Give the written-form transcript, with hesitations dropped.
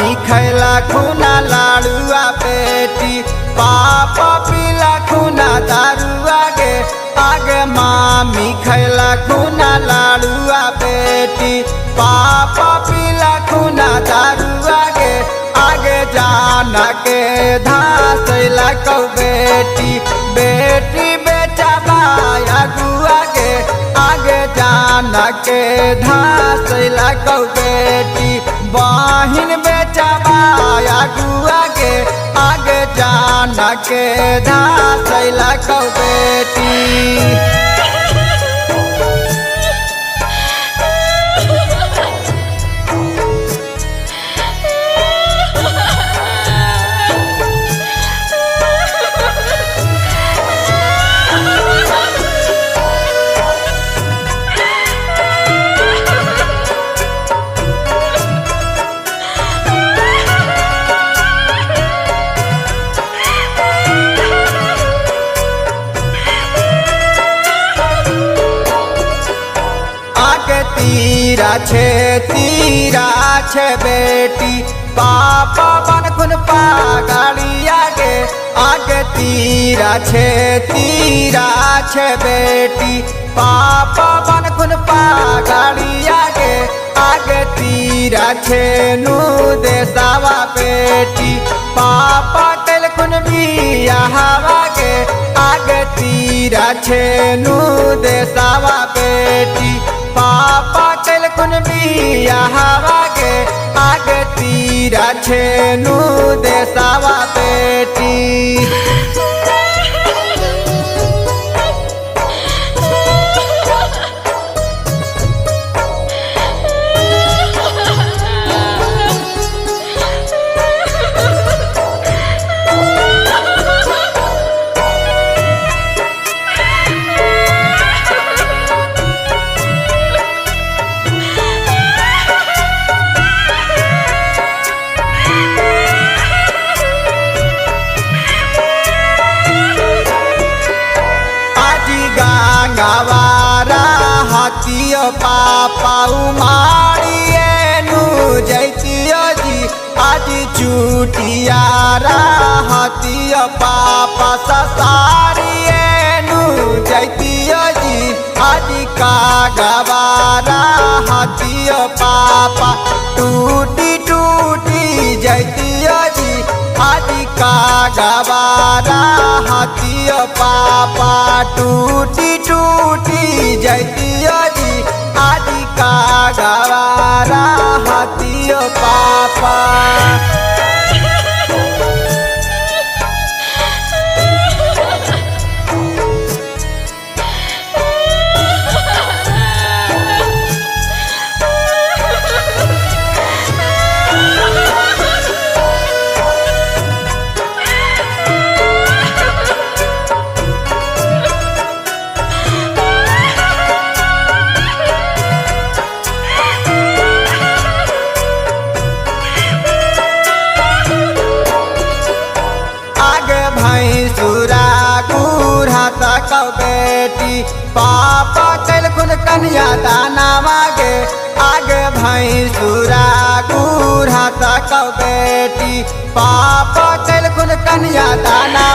मामी खैला खुना लाड़ुआ बेटी, पापा पीला खुना दारुआ गे। आगे मामी खैला खुना लाड़ुआ बेटी, पापा पीला खुना दारुआ गे। आगे जाना के धासैला कौ बेटी, बेटी बेचाबा अगुआ गे। आगे जाना के धासैला कौ बेटी, बहिन बेचाबा अगुआ गे। आगे जाना के धासैला कौ बेटी। तीरा छे बेटी, पापा बन खुन पागाड़ी आगे। आगे तीरा छे बेटी, पापा बन खुन पागाड़ी आगे। आगे तीरा छे नू देसावा बेटी, पापा कैल खुन बियाहवा गे। आगे तीरा छे नू देसावा बेटी, पापा कैल खुन बियाहवा गे। आगे तीरा छे नू देसावा बेटी। गवारा हाथियो पापा उमाड़िए नू जैतियो जी। आज चूटियारा हाथियो पापा ससारिए नू जैतियो जी। आज का गवारा हाथियो पापा टूटी टूटी जैतियो जी। आज का गवारा हाथियो पापा टूटी टूटी जैतियो जी। आज का गवारा हाथियो पापा। बेटी, पापा कैल खुन कन्या दाना मागे। आगे भैंसुरा गुढ़ा तक बेटी, पापा कैल खुन कन्या दाना